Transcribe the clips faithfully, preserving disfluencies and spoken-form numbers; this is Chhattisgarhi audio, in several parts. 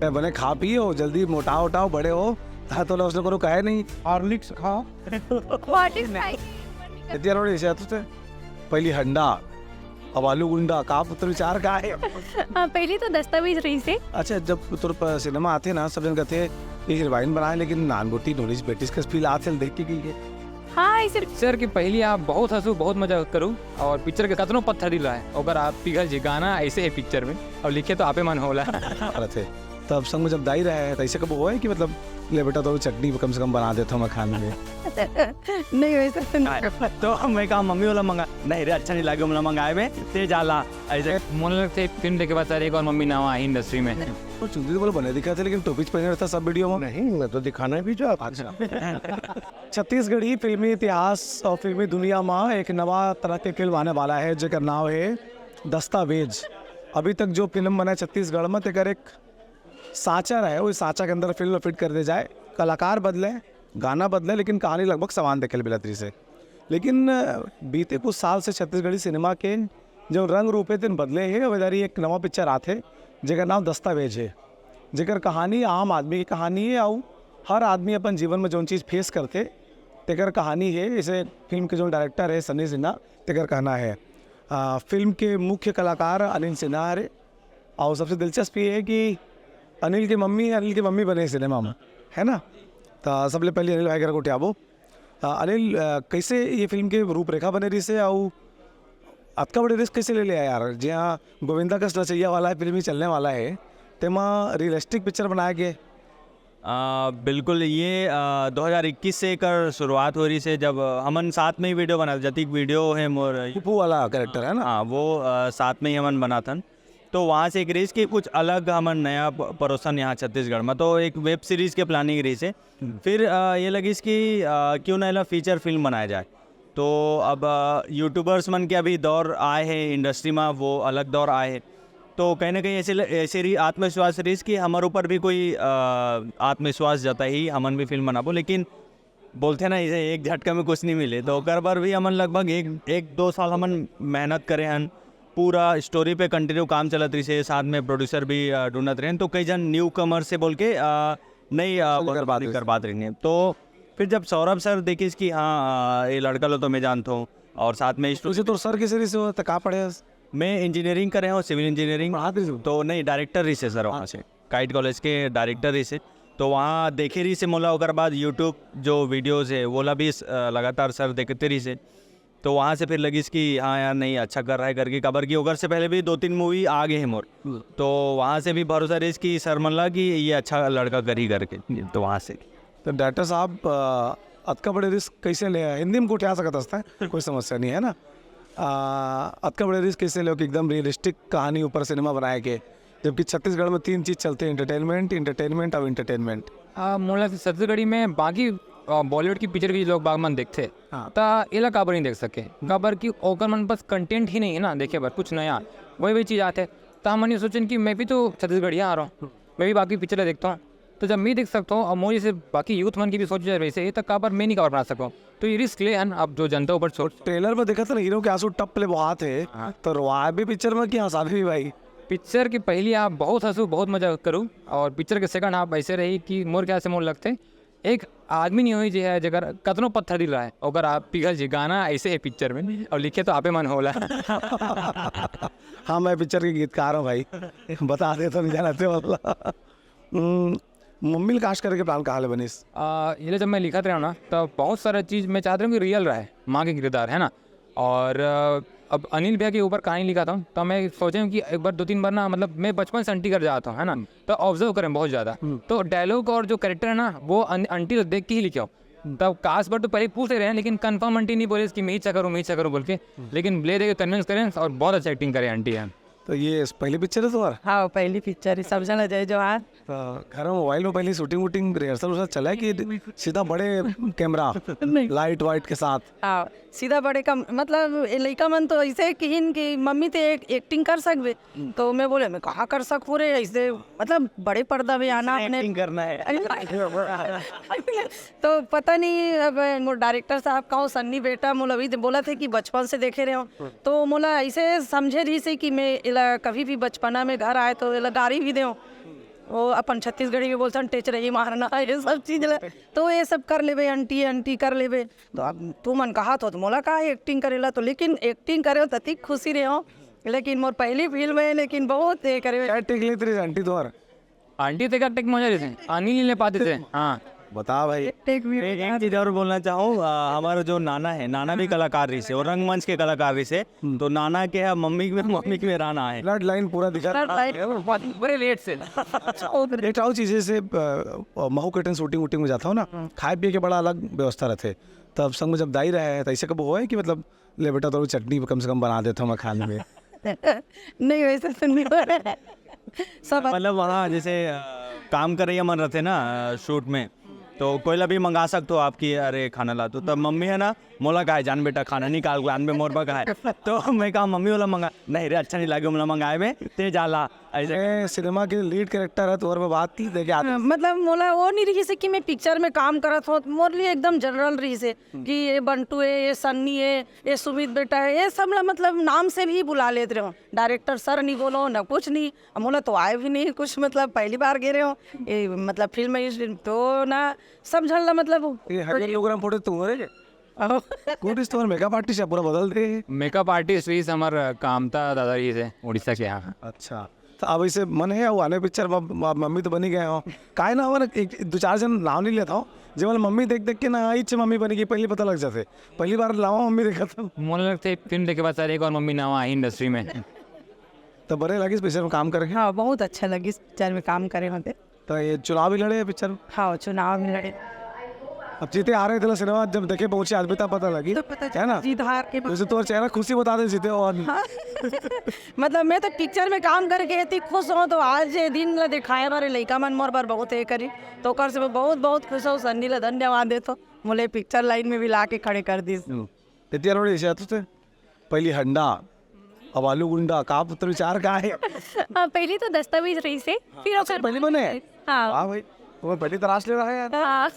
बने खा पियो, जल्दी मोटाओ उटाओ, बड़े हो। हाँ, तो उसने कोनो कहे नहीं। हॉर्लिक्स खा। What is my इतनी रोड ऐसे आते थे। पहली हंडा, अब आलू गुंडा, का पुत्र विचार का है? हाँ, पहली तो दस्तावेज रहिसे। अच्छा, जब तोर पर सिनेमा आथे ना, सब जन कहते ये हीरोइन बनाए, लेकिन नान गोटी नोरिस बेटिस का फील आथे देख के गई है। हाँ, ऐसे पिक्चर के पहली आप बहुत हंसू, बहुत मजा करू, और पिक्चर के कतनो पत्थर दिल रहे, ओकर आप पिघल जी। गाना ऐसे है पिक्चर में, और लिखे तो आपे मन होला। रहते तब संग में जब दाई रहे है, तो ऐसे कब हुआ है कि मतलब, ले बेटा, तो चटनी कम से कम बना देता हूँ मैं खाने में? नहीं, वैसे तो नहीं। तो मैं कहा, मम्मी वाला मंगा, नहीं रे, अच्छा नहीं लगे, हमला मंगाए में ते जाला। ऐसे मोला लगथे फिल्म देखे बाद सर एक और मम्मी नावा आई इंडस्ट्री में। तो चुंदी तो बोले बने दिखा थे, लेकिन टोपी पहने रहता सब वीडियो में। नहीं, मैं तो दिखाना भी जो आप अच्छा। छत्तीसगढ़ी फिल्मी इतिहास और फिल्मी दुनिया में एक नवा तरह के फिल्म आने वाला है, जेकर नाम है दस्तावेज। अभी तक जो फिल्म बना है छत्तीसगढ़ में, तेकर एक साँचा रहे, वो साँचा के अंदर फिल्म फिट कर दे जाए, कलाकार बदले, गाना बदले, लेकिन कहानी लगभग समान देखे ल मिलत रहिसे। लेकिन अ, बीते कुछ साल से छत्तीसगढ़ी सिनेमा के जो रंग रूप हे, तेन बदले हे। अब इधर ही एक नवा पिक्चर आथे, जेकर नाम दस्तावेज हे, जेकर कहानी आम आदमी की कहानी हे, अउ हर आदमी अपन जीवन में जौन चीज़ फेस करथे, तेकर कहानी हे। इसे फिल्म के जो डायरेक्टर हे सन्नी सिन्हा, तेकर कहना है। आ, फिल्म के मुख्य कलाकार अनिल सिन्हा हरे, और सबसे दिलचस्प ये है कि अनिल के मम्मी, अनिल के मम्मी बने सिनेमा में, है ना? तो सबले पहले अनिल भाई करा गोठियाबो। आ, अनिल, आ, कैसे ये फिल्म के रूपरेखा बने रहिसे, अउ अतका बड़े रिस्क कैसे ले लिया यार? जी हाँ, गोविंदा कस नचैया वाला है, फिल्म ही चलने वाला है, तेमा रियलिस्टिक पिक्चर बनाया गया। आ, बिल्कुल, ये आ, दो हज़ार इक्कीस से एकर शुरुआत हो रहिसे, जब आ, हमन साथ में ही वीडियो बना, जतिक वीडियो है मोर फूफू वाला कैरेक्टर है ना? हाँ, वो आ, साथ में ही हमन बनाथन। तो वहाँ से एक रिस्क कि कुछ अलग हमन नया प- परोसन यहाँ छत्तीसगढ़ में, तो एक वेब सीरीज के प्लानिंग रहिसे। फिर आ, ये लगिस कि आ, क्यों ना एला फीचर फिल्म बनाया जाए। तो अब आ, यूट्यूबर्स मन के अभी दौर आए हैं इंडस्ट्री में, वो अलग दौर आए हैं। तो कहीं ना कहीं ऐसे ल- ऐसे रही आत्मविश्वास रहिस कि हमारे ऊपर भी कोई आ, आत्मविश्वास जताही, हमन भी फिल्म बनाबो। लेकिन बोलथे ना, इसे एक झटका में कुछ नहीं मिले, तो ओकर बर भी हमन लगभग एक एक दो साल हमन मेहनत करे हन। पूरा स्टोरी पे कंटिन्यू काम चलत रहिसे, साथ में प्रोड्यूसर भी आ, ढूंढत रहेन। तो कई जन न्यू कमर से बोल के आ, नहीं आ, शुरू कर बात नहीं कर बात रही। तो फिर जब सौरभ सर देखिस कि हाँ, आ, ये लड़का लो तो मैं जानता हूँ, और साथ में वैसे तोर सर किसे रिहिसे हो, तो का पढ़े हस? मैं इंजीनियरिंग करे हूँ, सिविल इंजीनियरिंग। पढ़ात रहिसे हो? तो नहीं, डायरेक्टर रहिसे सर वहाँ से, काइट कॉलेज के डायरेक्टर रहिसे। तो वहाँ देखे रहिसे मोला, ओकर बाद यूट्यूब जो वीडियोज़ है, वोला भी स- अ, लगातार सर देखते रहिसे। तो वहाँ से फिर लगिस कि हाँ यार, नहीं, अच्छा कर रहा है करके, काबर कि ओकर से पहले भी दो तीन मूवी आ गए हैं मोर। तो वहाँ से भी भरोसा रहिस कि सर मन ला कि ये अच्छा लड़का करही करके। तो वहाँ से तो डायरेक्टर साहब, अ, अतका बड़े रिस्क कैसे ले? हिंदी में गोठिया सकत हस तैं, कोई समस्या नहीं है ना। अ, अतका बड़े रिस्क कैसे ले कि एकदम रियलिस्टिक कहानी ऊपर सिनेमा बनाए के, जबकि छत्तीसगढ़ में तीन चीज चलते हैं, एंटरटेनमेंट, एंटरटेनमेंट और एंटरटेनमेंट। आ, मोला लगथे छत्तीसगढ़ी में बाकी आ, बॉलीवुड की पिक्चर भी लोग बाग मन देखथे, हाँ। त एला काबर नहीं देख सके? काबर कि ओकर मन पास कंटेंट ही नहीं है ना देखे बर कुछ नया, वही वही चीज़ आथे। त हमन ये सोचन कि मैं भी तो छत्तीसगढ़िया आ रहा हूँ, मैं भी बाकी पिक्चर देखता हूँ। तो जब मैं देख सकता हूँ और मोर जैसे बाकी यूथ मन की भी सोच वैसे ही, त काबर मैं नहीं काबर बना सकूँ? तो ये रिस्क ले हन, अब जो जनता ऊपर छोड़। ट्रेलर में देखा था ना, हीरो के आंसू टप ले बहात है, हाँ। तो रोआ भी पिक्चर में कि हंसा भी भाई? पिक्चर के पहली आप बहुत हंसू, बहुत मजा करू, और पिक्चर के सेकंड हाफ ऐसे रही कि मोर ख्याल से मोर लगथे एक आदमी नहीं होई जे है जेकर कतनो पत्थर दिल रहे, ओकर आप पिघल जी। गाना ऐसे है पिक्चर में, और लिखे तो आपे मन होला। हाँ, मैं पिक्चर के गीतकार हूँ भाई, बता दे तो नहीं जानते वाला। हम्म, मम्मी ल कास्ट करे के प्लान कहाँ ले बनिस? आ, ये जब मैं लिखत रहा ना, तब बहुत सारा चीज़ मैं चाहत रहा हूँ कि रियल रहे, माँ के किरदार है ना। और आ, अब अनिल भैया के ऊपर कहानी लिखा था, तो मैं सोचे हूँ कि एक बार दो तीन बार ना, मतलब मैं बचपन से आंटी घर जाता हूँ है ना, तो ऑब्जर्व करें बहुत ज़्यादा। तो डायलॉग और जो कैरेक्टर है ना, वो आंटी देख के ही लिखे हो। तब कास्ट पर तो पहले पूछ ले रहे हैं, लेकिन कंफर्म आंटी नहीं बोले कि मैं ही अच्छा करूँ, मैं ही अच्छा करूँ बोल के, लेकिन ले दे के कन्विंस करें और बहुत अच्छा एक्टिंग करे आंटी है। तो ये पहली पिक्चर है तुम्हारा? हाँ, पहली पिक्चर है, सब जन जय जोहार। तो घर में मोबाइल में पहले शूटिंग वूटिंग रिहर्सल उहर्सल चला है कि सीधा बड़े कैमरा नहीं। लाइट वाइट के साथ? हाँ, सीधा बड़े का मतलब, ये लइका मन तो ऐसे किहिन कि मम्मी ते एक, एक्टिंग कर सकबे, तो मैं बोले मैं कहाँ कर सकूँ रे, ऐसे मतलब बड़े पर्दा में आना अपने। एक्टिंग करना है। तो पता नहीं, अब मोर डायरेक्टर साहब का हो, सन्नी बेटा, मोला अभी बोला थे कि बचपन से देखे रहे हो, तो मोला ऐसे समझे रहिसे कि मैं एला कभी भी बचपना में घर आए तो एला गारी भी दे। वो अपन छत्तीसगढ़ी में बोलथन, टेचरही मारना, ये सब चीज ला। तो ये सब कर लेबे, आंटी, आंटी कर लेबे। तो अब तुमन कहा तो मोला का एक्टिंग करेला, तो लेकिन एक्टिंग करे हो ततिक खुशी रहे हो, लेकिन मोर पहली फिल्म है, लेकिन बहुत ये करे। क्या टेक लेत रही आंटी तुम्हार? आंटी तेकर टेक मजा रहिसे, आनी नहीं ले पाते थे। हाँ। बता भाई। टेक भी एक, एक चीज और बोलना चाहूँ, आ, हमारा जो नाना है, नाना भी कलाकार रहिसे और रंगमंच के कलाकार रहिसे, तो नाना के है मम्मी में, मम्मी के में राना है। ब्लड लाइन पूरा दिखा। बड़े लेट से। एक और चीज, जैसे अ, महू कटन शूटिंग वूटिंग में जाता हो ना, खाए पिए के बड़ा अलग व्यवस्था रहते। तब संग में जब दाई रहे हैं, तो ऐसे कब हुआ है कि मतलब, ले बेटा, तो चटनी कम से कम बना देता हूँ मैं खाने में? नहीं, वैसे तो नहीं हो रहा है। सब मतलब वहाँ जैसे अ, काम करे मन रहते ना शूट में, तो कोई ला भी मंगा सकते हो आपकी, अरे खाना ला, तो तब मम्मी है ना, मोला कहा जान बेटा, खाना निकाल के आन में मोर बा कहा। तो मैं कहा मम्मी वाला मंगा, नहीं रे, अच्छा नहीं लगे, मोला मंगाए में ते जाला। ऐसे ए, सिनेमा के लीड कैरेक्टर है, तुम्हारे में बात की देखे आते। मतलब मोला वो नहीं रहिसे कि मैं पिक्चर में काम करत हो, मोर लिए एकदम जनरल रहिसे कि ये बंटू है, ये सन्नी है, ये सुमित बेटा है, ये सब ला मतलब नाम से भी बुला लेत रहे हो। डायरेक्टर सर नहीं बोलो ना कुछ नहीं। अब मोला तो आए भी नहीं कुछ, मतलब पहली बार गे रहे हो ये, मतलब फिल्म में इस- तो ना सब झन ला मतलब ये हरियर लोग फोटो तुम्हारे? अहो। गुड इज तुम्हारे मेकअप आर्टिस्ट है, पूरा बदल दे। मेकअप आर्टिस्ट रहिस हमार कामता दादा रहिसे उड़ीसा के। हाँ। अच्छा, तो अब ऐसे मन है वो आने पिक्चर में, म- मम्मी तो बनी गए हो, काय ना हो ना, एक दो चार जन नाम नहीं लेता हो, जब मम्मी देख देख के ना इच्छे मम्मी बनी गई, पहले पता लग जाते, पहली बार लावा मम्मी देखा था। मोला लगते फिल्म देखे बाद सारे एक और मम्मी नावा आई इंडस्ट्री में। तो बड़े लगे इस पिक्चर में काम करके। हाँ, बहुत अच्छा लगिस पिक्चर में काम करे होते। तो ये चुनाव भी लड़े हैं पिक्चर में। हाँ, चुनाव में लड़े। अब जीते आ रहे थे सिनेमा, जब देखे पहुंचे आदमी तब पता लगी, तो पता है ना? जीत हार के वैसे तो चेहरा खुशी बता दे जीते हो। मतलब मैं तो पिक्चर में काम करके इतनी खुश हूँ, तो आज ये दिन ला दिखाए बारे लइका मन मोर बर बहुत ये करी, तो ओकर से मैं बहुत बहुत खुश हूँ। सन्नी ला धन्यवाद देथो, मोले पिक्चर लाइन में भी ला के खड़े कर दिस। इतनी रोड़ी से तुझे पहली हंडा, अब आलू गुंडा का पुत्र विचार का है? हाँ, पहली तो दस्तावेज रहिसे, फिर ओकर पहली बने? हाँ। वाह भाई, तुम्हें पहली तलाश ले रहा है यार। हाँ,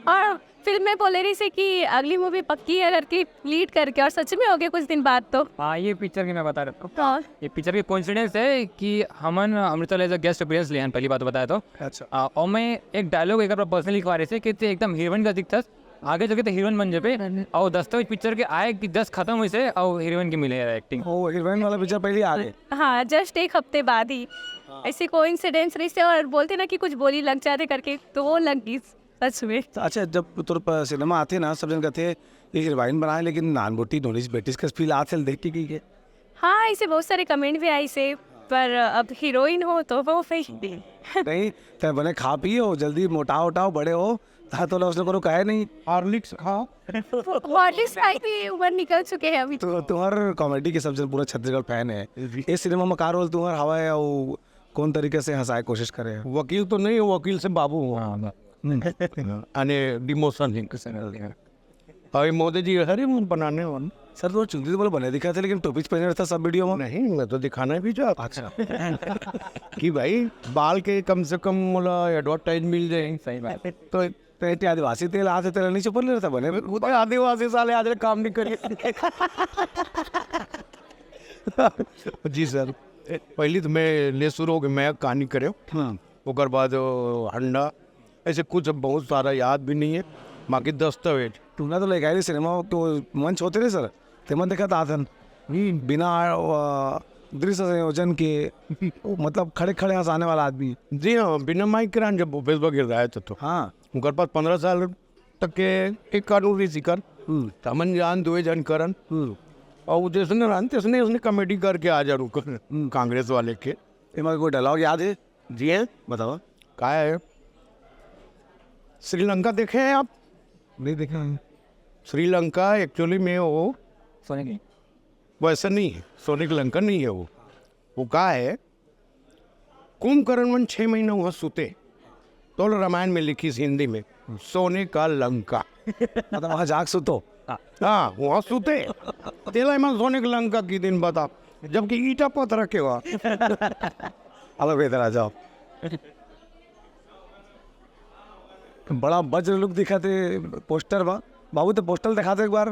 और फिल्म में बोले रहिसे कि अगली मूवी पक्की है करके, लीड करके, और सच में हो गया कुछ दिन बाद तो। हाँ, ये पिक्चर की मैं बता रहा हूँ। हाँ। ये पिक्चर की कोइंसिडेंस है कि हमन अमृता ले गेस्ट अपीयरेंस लिए हैं, पहली बात बताया तो। अच्छा। आ, और मैं एक डायलॉग एक पर्सनली लिखवा रहे थे कि ते एकदम हीरोइन का दिखता, आगे चल के तो हीरोइन बन जाबे। और दस्तावेज पिक्चर के आए कि जस्ट खत्म हुई से और हीरोइन के मिले एक्टिंग। ओ, हीरोइन वाला पिक्चर पहले आ गए। हाँ, जस्ट एक हफ्ते बाद ही ऐसे कोइंसिडेंस रहिसे, और बोलते ना कि कुछ बोली लग जाते करके, तो वो लग गई सच में। तो अच्छा, जब तोर पर सिनेमा आते ना, सब जन कहते ये हीरोइन बनाए, लेकिन नान बोटी नोनिस बेटिस का फील आते देख के की के। हाँ, ऐसे बहुत सारे कमेंट भी आइसे, पर अब हीरोइन हो तो वो फिर नहीं, तय बने खा पी हो, जल्दी मोटाओ उटाओ, बड़े हो, ता तो उसने कोनो कहे नहीं। हॉर्लिक्स खाओ। हॉर्लिक्स खाई थी, उम्र निकल चुके हैं अभी। तो तुम्हार कॉमेडी के सब जन पूरा छत्तीसगढ़ फैन है, इस सिनेमा में का रोल तुम्हार हवा है और कौन तरीके से हंसाए कोशिश करे हैं? वकील तो नहीं हो, वकील से बाबू हो। अने डिमोशन है। अभी मोदी जी हरे मुंह बनाने वाले। सर, तो चुंदी तो बोले बने दिखा थे, लेकिन टोपी पहने रहता सब वीडियो में। नहीं, मैं तो दिखाना भी चाहता अच्छा। कि भाई, बाल के कम से कम मोला एडवर्टाइज मिल जाए। सही बात। तो तो इतने आदिवासी तेल आते तेल नहीं चुपर ले रहता बने। खुद आदिवासी साले आज काम नहीं करे। जी सर, पहली तो मैं ले शुरू हो गए, मैं कहानी करे, हाँ। ओकर बाद अ, हंडा, ऐसे कुछ बहुत सारा याद भी नहीं है, बाकी दस्तावेज। टूना तो लेके आए सिनेमा को मंच होते रहे सर, तेमन देखा था आथन। बिना अ, दृश्य संयोजन के, मतलब खड़े खड़े हंसाने वाला आदमी। जी हाँ, बिना माइक के रहन जब भूपेश बघेल रहे थे तो हाँ। उनकर पास पंद्रह साल तक के एक कानून रही सिकर, हम्म। तमन जान दुए जन करन, हम्म। और जैसने रहन तैसने उसने कॉमेडी करके आ जा रुक कांग्रेस वाले के। एमा कोई डायलॉग याद है? जी हैं, बताओ। का है? श्रीलंका देखे हैं आप? नहीं देखा है। श्रीलंका एक्चुअली में वो सोने की। वैसा नहीं है, सोने की लंका नहीं है वो। वो का है, कुंभकर्ण मन छः महीना वहाँ सुते, तो रामायण में लिखी हिंदी में, सोने का लंका। मतलब वहाँ जाग सुतो। हाँ, वहाँ सुते, तेला में सोने की लंका की दिन बता, जबकि ईटा पत्थर के वहाँ। अब इधर आ जाओ। बड़ा वज्र लुक दिखाते पोस्टर बा। बाबू, तो पोस्टर दिखाते एक बार।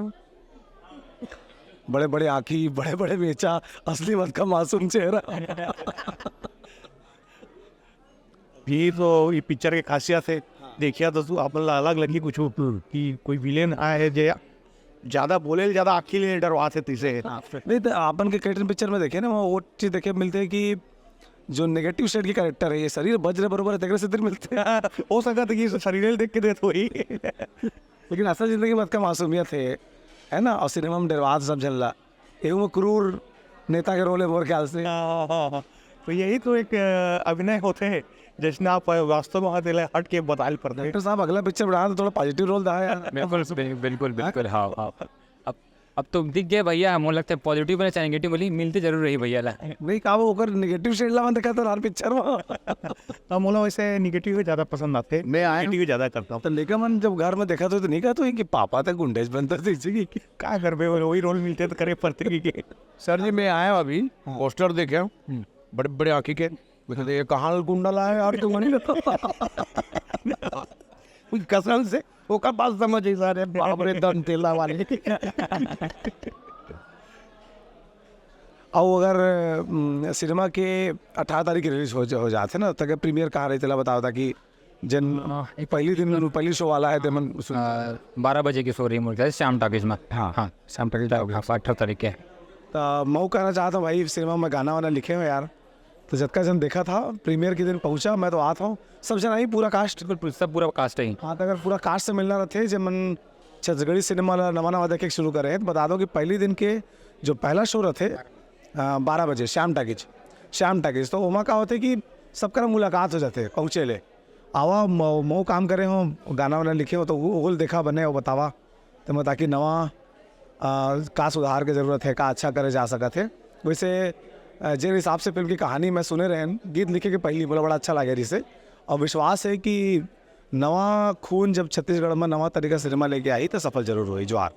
बड़े बड़े आँखी, बड़े बड़े बेचा, असली मत का मासूम चेहरा। ये तो ये पिक्चर के खासियत हे। देखिया तो तू अपन ला अलग लगी कुछ कि कोई विलेन आए हे जे ज्यादा बोले, ज्यादा आँखी ले डरवाथे तइसे। नहीं तो अपन के कई ठन पिक्चर में देखे ना, वो चीज देखे मिलथे कि जो नेगेटिव शेड के कैरेक्टर हे, ये शरीर वज्र बरोबर हे, तेकरे सेती मिलथे। हो सकत हे कि शरीर देख के देत होही। लेकिन असल जिंदगी में अतका मासूमियत हे, है ना? और सिनेमा में डरवाथे सब झन ला। एहू में क्रूर नेता के रोल हे मोर ख्याल से। हाँ, हाँ, हाँ। तो यही तो एक अ, अभिनय होथे, जइसने आप वास्तव में वहाँ तेला हट के बताए ल पड़थे। डॉक्टर साहब, अगला पिक्चर बनाहू तो थोड़ा पॉजिटिव रोल दहा यार। बिल्कुल बिल्कुल बिल्कुल, हाँ हाँ। अब अब तो दिख गए भैया, मोला लगथे पॉजिटिव बोले चाहे नेगेटिव बोले, मिलते जरूर रही भैया ला। नहीं, का वो ओकर नेगेटिव शेड ला मन देखा तो हर पिक्चर में। हाँ, मोला वैसे नेगेटिव ही ज्यादा पसंद आथे। मैं आया नेगेटिव ही ज्यादा करता हूँ। तो लेकर मन जब घर में देखा तो, तो नहीं कहा तो कि पापा तो गुंडे बनता तो इसी की। का करबे, वही रोल मिलथे तो करे पड़थे कि। सर जी, मैं आया हूँ अभी, पोस्टर देखे हूँ, बड़े बड़े आँखी के। मैं कहते, "ये कहाँ गुंडा लाया यार तुमन?" कसम से ओकर बात समझ आई सारे, बाप रे, दंतेला वाले। और अगर हम्म, सिनेमा के अठारह तारीख की रिलीज हो, हो जाथे ना, तक प्रीमियर कहाँ रही, तेला बताओ, ताकि जन पहली दिन, पहली शो वाला हे, तेमन सुन। बारह बजे के शो रही मोर ख्याल से श्याम टॉकीज में। हाँ, हाँ, श्याम टॉकीज। अठारह तारीख के। तो मैं कहना चाहता हूँ भाई, सिनेमा में गाना वाना लिखे हो यार, तो जतका जन देखा था प्रीमियर के दिन पहुँचा, मैं तो आता हूँ, सब जना ही, पूरा कास्ट। बिल्कुल, सब पूरा कास्ट है। हाँ, तो अगर पूरा कास्ट से मिलना रहिथे, जे मन छत्तीसगढ़ी सिनेमा ला नवा नवा देखे शुरू करे हैं, तो बता दो कि पहली दिन के जो पहला शो रहिथे, बारह बजे श्याम टॉकीज, श्याम टॉकीज, तो ओमा का होथे कि सबकर मुलाकात हो जाथे, पहुँचे ले आवा, मो काम करे हो, गाना वाना लिखे हो, तो वो ओल देखा बने हो, बतावा, तो मैं ताकि नवा आ, का सुधार के जरूरत हे, का अच्छा करे जा सकत हे। वैसे आ, जेन हिसाब से फिल्म की कहानी मैं सुने रहेन, गीत लिखे के पहली मोला बड़ा अच्छा लागे रहिसे, और विश्वास हे कि नवा खून जब छत्तीसगढ़ में नवा तरीका सिनेमा लेके आही तो सफल जरूर होही। जोहार।